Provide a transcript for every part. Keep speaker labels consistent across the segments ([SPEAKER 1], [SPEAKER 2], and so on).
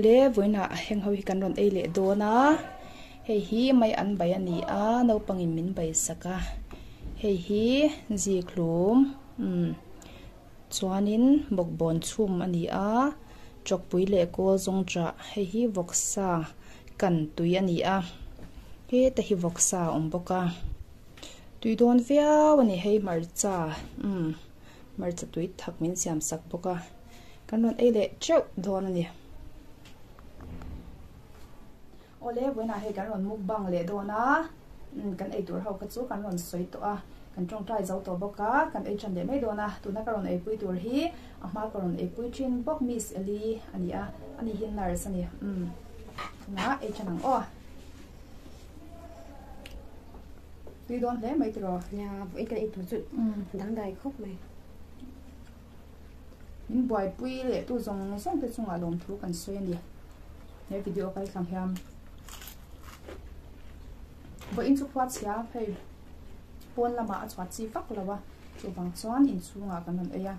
[SPEAKER 1] Le vawiinah heng ho hi kan rawn ei leh dawn a hei hi mai an bai a ni a naupangin min bai sak a hei hi zikhlum umm chuanin bawkbawn chhum a ni a chawkpui leh kawl zawng chah hei hi vawksa kan tui a ni a heta hi vawksa a awm bawk a tui dawn viau a ni hei hmarcha umm hmarcha tui thak min siam sak bawk a. Kan rawn ei leh teuh dawn a ni. Awle, vawiinah hei kan rawn mukbang leh dawn a, kan ei tur ho kha chu kan rawn sawi tawh a, kan tawngtai zo tawh bawk a, kan ei tan leh mai dawn a. Tuna ka rawn eipui tur hi a hma ka rawn eipui thin bawk Miss Eli a ni a, ani hi nurse a ni. Umm, tunah ei tan ang aw. Tui dawn hle mai tiraw?
[SPEAKER 2] Nia, vawiin kan ei tur chu dangdai khawp mai.
[SPEAKER 1] Min buaipui leh tu zawng zawng te chungah lawmthu kan sawi a ni. He video kal tlang hian vawiin chu khua chhia hei pawn lamah a chhuah chi vak lo a chuvang chuan inchhungah kan rawn ei a.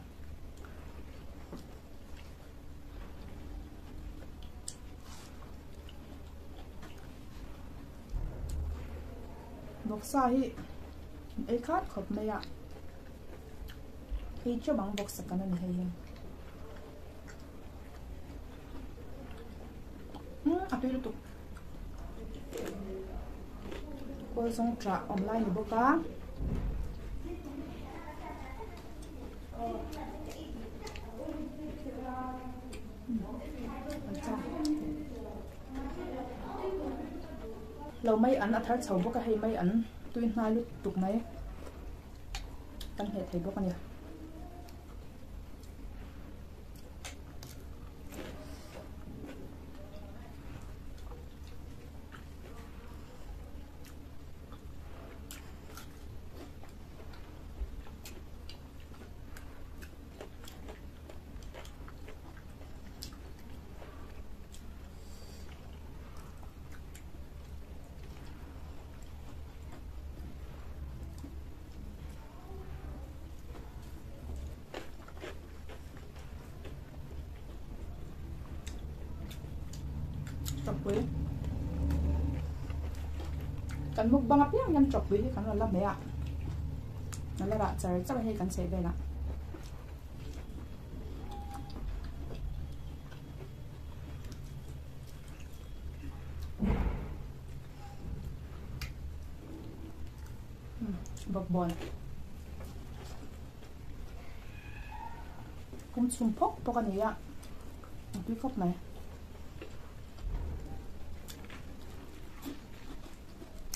[SPEAKER 1] Vawksa hi ei khat khawp mai a. Hei chu bang vawksa kan a ni hei hi. Umm a tui lutuk. Kawl zawng ṭah awm lai ni bawk a. Lo mai an a thar chho bawk a hei mai an tui hnai lutuk mai. Kan hneh thei bawk a ni. Chawpui kan mukbang apiang hian chawpui hi kan rawn la mai a a la rah char char a hei kan chheh velah. Bawkbawn pum chhum phawk phawk a ni a a tui khawp mai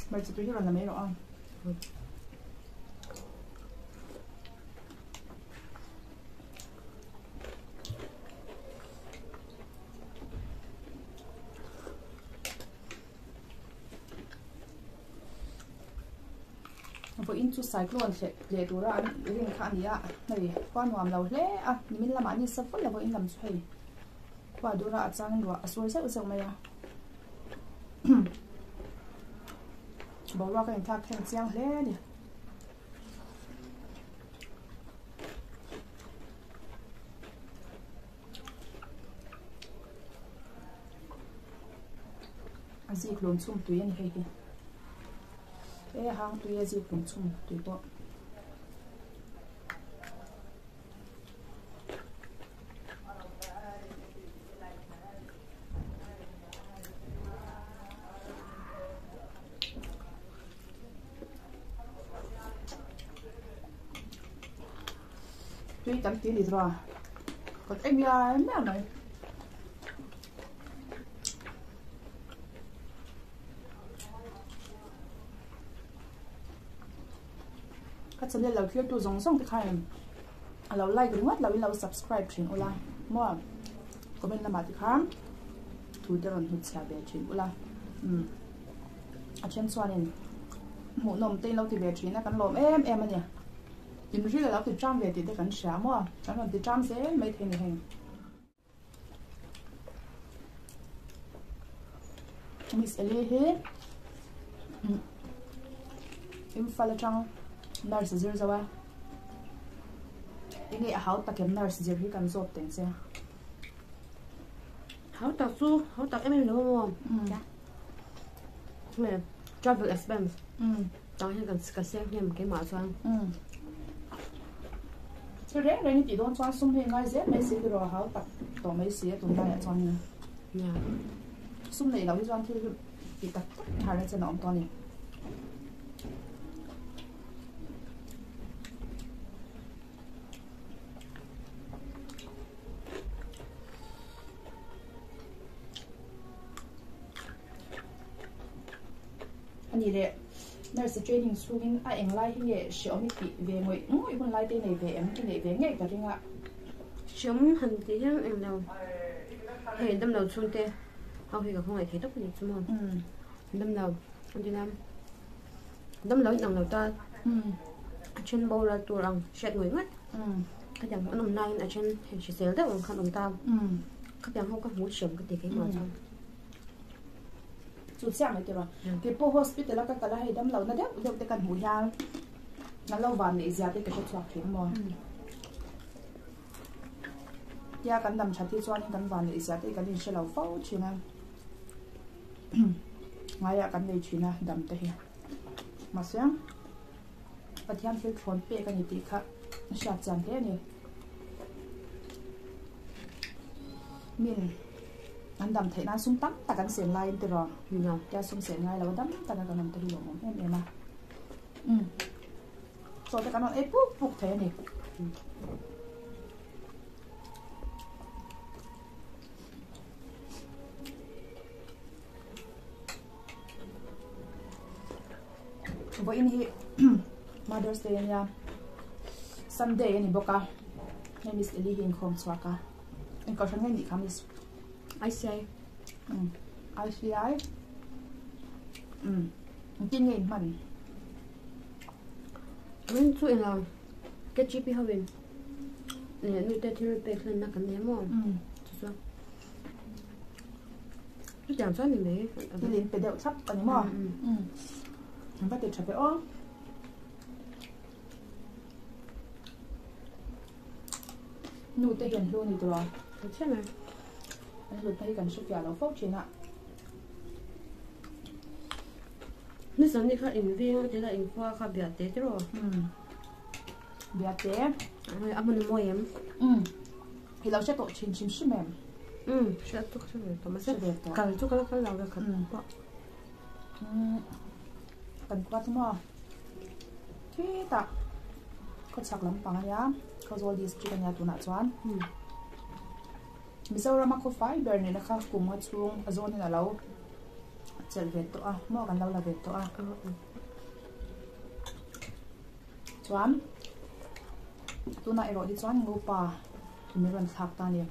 [SPEAKER 1] hmeichhe tui hi rawn la mai rawh a. Vawiin chu cyclone hleh leh tura an rin kha a ni a, hei khua nuam lo hle a, nimin lamah ni sa vul lo vawiin lam chu hei khua dura a changin ruah a sur zeuh zeuh mai a, boruak a inthlak thleng chiang hle a ni. A zik lawm chhum tui a ni hei hi e hang tui a zik lawm chhum tui pawh. Tui tam ti ni tura kan ei mial mial mai. Ka channel lo thlir tu zawng zawng te khan a lo like ringawt lo in lo subscribe thin ula maw comment lamah te khan thu te rawn hnutchhiah ve thin ula umm a then chuanin hmuhnawm te in lo ti ve thin a kan lawm em em a ni. In ril a lo ti ṭam ve tih te kan hria maw? Kan rawn ti ṭam zel mai thei ni heng. Miss Ellie hi Imphal atang nurse a zir zo a, enge a hau takin nurse zir hi kan zawt teng che.
[SPEAKER 2] Hau tak chu hau tak em em lo maw? Nge travel expense tang hian kan ka seng hnem keimah chuan.
[SPEAKER 1] Thil reng reng i tih dawn chuan sum hi ngai zel mai si tiraw hau tak tawh mai si a tunlaiah chuan sum neih loh hi chuan thil hi tih tak tak har na chen a awm tawh a ni. A ni leh, nurse training chhungin a eng lai hi nge hreawm i tih ve ngawih ngawih hun lai te i nei ve em? I neih ve ngei ka ring a.
[SPEAKER 2] Hreawm han tih hian eng lo, hei damlo chhungte ho hi ka khawngaih thei tawp a ni chu maw? Damlo, an ti na. Damlo in ang lo ta a then boral tur ang hriat ngawih ngawih. Khatiang an awm laiin a then hei hrisel deuh ang kha an awm ta. Khatiang ho ka hmu hriam ka ti keimah chuan.
[SPEAKER 1] Chu chiah mai tiraw. Keipawh hospital a ka kal a hei damlo na deuh deuh te kan hmuh hian an lo van neih zia te ka hre chhuak thin maw. Tia kan dam that hi chuanin kan van neih zia te kan inhre lo fo thin a. Ngaiah kan nei thin a dam te hi. Mahse Pathian thil thlawn pek a ni tih kha a hriat chian hle a ni. Min an dam theih nan sum tam tak an sen laiin tiraw tia sum sen ngai lo a dam taka kan awm te hi lawmawm em em a. Umm chaw te kan rawn ei puk puk thei a ni. Vawiin hi Mother's Day ania Sunday a ni bawk a hei Miss Eli hi inkhawm chhuak a eng kohhran nge nih kha Miss
[SPEAKER 2] ICI
[SPEAKER 1] um ICI um engtin nge in hman
[SPEAKER 2] Vawiin chu englo KGP ho in nu te thil pek hlanna kan nei maw chu chuan chutiang chuan ni mai
[SPEAKER 1] thil in pe deuh thlap a ni maw an va ti tha ve aw nu te hian hlu ni tawh
[SPEAKER 2] a chiah mai
[SPEAKER 1] an hlut na hi kan hre fiah lo fo thin a
[SPEAKER 2] ni zan ni kha in veng a tila in khua kha biah te tiraw
[SPEAKER 1] Biate.
[SPEAKER 2] A hmun a mawi em?
[SPEAKER 1] Umm. I lo hre tawh thin hrim hrim em?
[SPEAKER 2] Umm, hre chu ka hre ve tawh mahse kal chu ka la kal lo ve khat pawh.
[SPEAKER 1] Umm, kan khua chu maw khitah khawchhak lampang ania Khawzawl district ania tunah chuan Mizorama khawfai ber nena kha kum nga chhung a zawnin a lo chelh ve tawh a maw kan lo la ve tawh a. Chuan tunah erawh hi chuan Ngopa min rawn thlak ta a ni.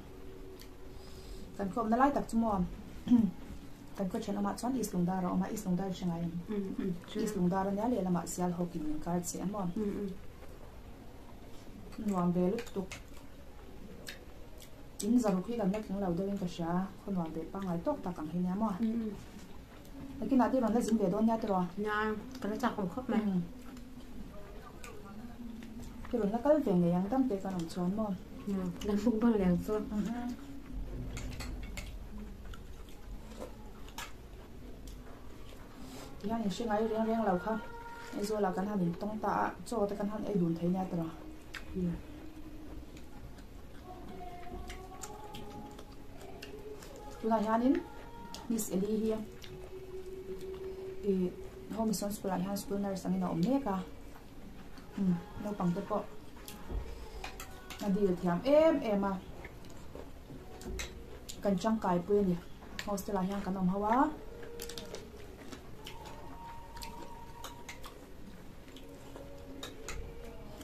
[SPEAKER 1] Kan khawmna lai tak chu maw kan khaw thenawmah chuan East Lungdar a awm a, East Lungdar i hre ngai em? East Lungdar ania lehlamah Sialhawkin min kar che a maw. Nuam ve lutuk. In zaruk hi kan la tling lo deuhin ka hria, khaw nuam ve pangngai tawk tak ang hi nia maw. Nakinah te rawn la zin ve dawn nia tiraw?
[SPEAKER 2] Nia, ka la chak awm khawp mai.
[SPEAKER 1] Ti rawn la kal ve ngei ang dam te kan awm chuan maw?
[SPEAKER 2] Nia, kan buk bang leh ang chu.
[SPEAKER 1] Tihian in hre ngai reng reng lo kha Aizawl ah kan han in tawng ta a, chaw te kan han ei dun thei nia tiraw?
[SPEAKER 2] Nia.
[SPEAKER 1] Tunah hianin Miss Eli hi ih Home Mission School ah hian school nurse angin a awm mek a umm naupang te pawh a deal thiam em em a kan tangkai pui a ni hostel ah hian kan awm ho a.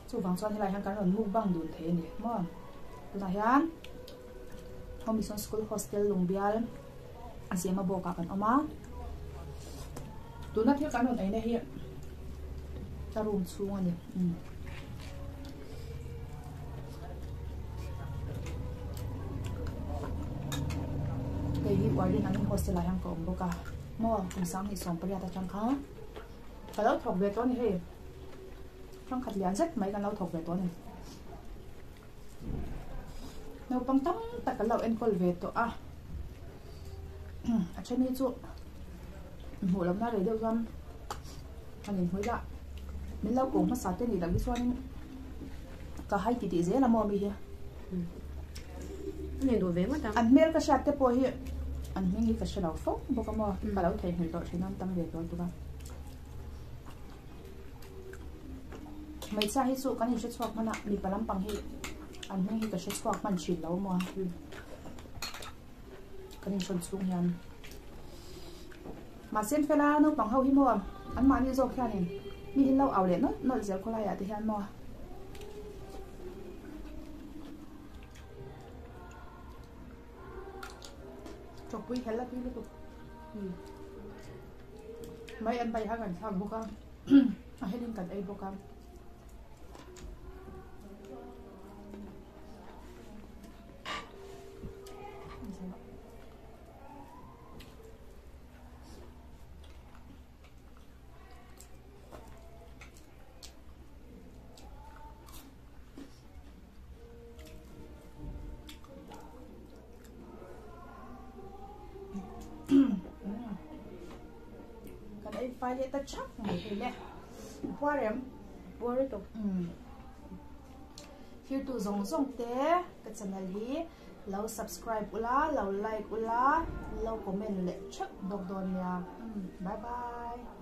[SPEAKER 1] Chuvang chuan helaiah hian kan rawn mukbang dun thei a ni maw tunah hian Home Mission School Hostel Lungbial a zema bawkah kan awm a tuna thil kan rawn eina hi ka room chhung a ni umm. Hei hi uarin angin hostel ah hian ka awm bawk a maw kum 28 atang khan. Ka lo thawk ve tawh a ni hei. Hrangkhat lian zet mai kan lo thawk ve tawh a ni. Naupang tam tak kan lo enkawl ve tawh a. A then hi chu hmuh lohna rei deuh chuan an inhmui la min lo kawm hmasa te nih loh hi chuanin ka hai ti tih zel a maw mi hi. An hmel ka hriat te pawh hi an hming hi ka hre lo fo bawk a maw ka lo theihnghilh tawh thin a an tam ve tawh lutuk a. Hmeichhia hi chu kan inhre chhuak hman a mipa lampang hi an hming hi ka hre chhuak hman thin lo maw kan inhrawn chhung hian mahse an fela naupang ho hi maw an mahni zawk hianin mi hi lo au leh nawlh nawlh zel khawlaiah te hian maw. Chawpui hel a tui lutuk. Mai an bai kha kan thlak bawk a a helin kan ei bawk a. Kan ei fai leh ta chak mai hei le. Puar em?
[SPEAKER 2] Puar lutuk.
[SPEAKER 1] Thirtu zawng zawng te ka channel hi lo subscribe ula, lo like ula, lo comment leh theuh bawk dawn nia. Bye bye.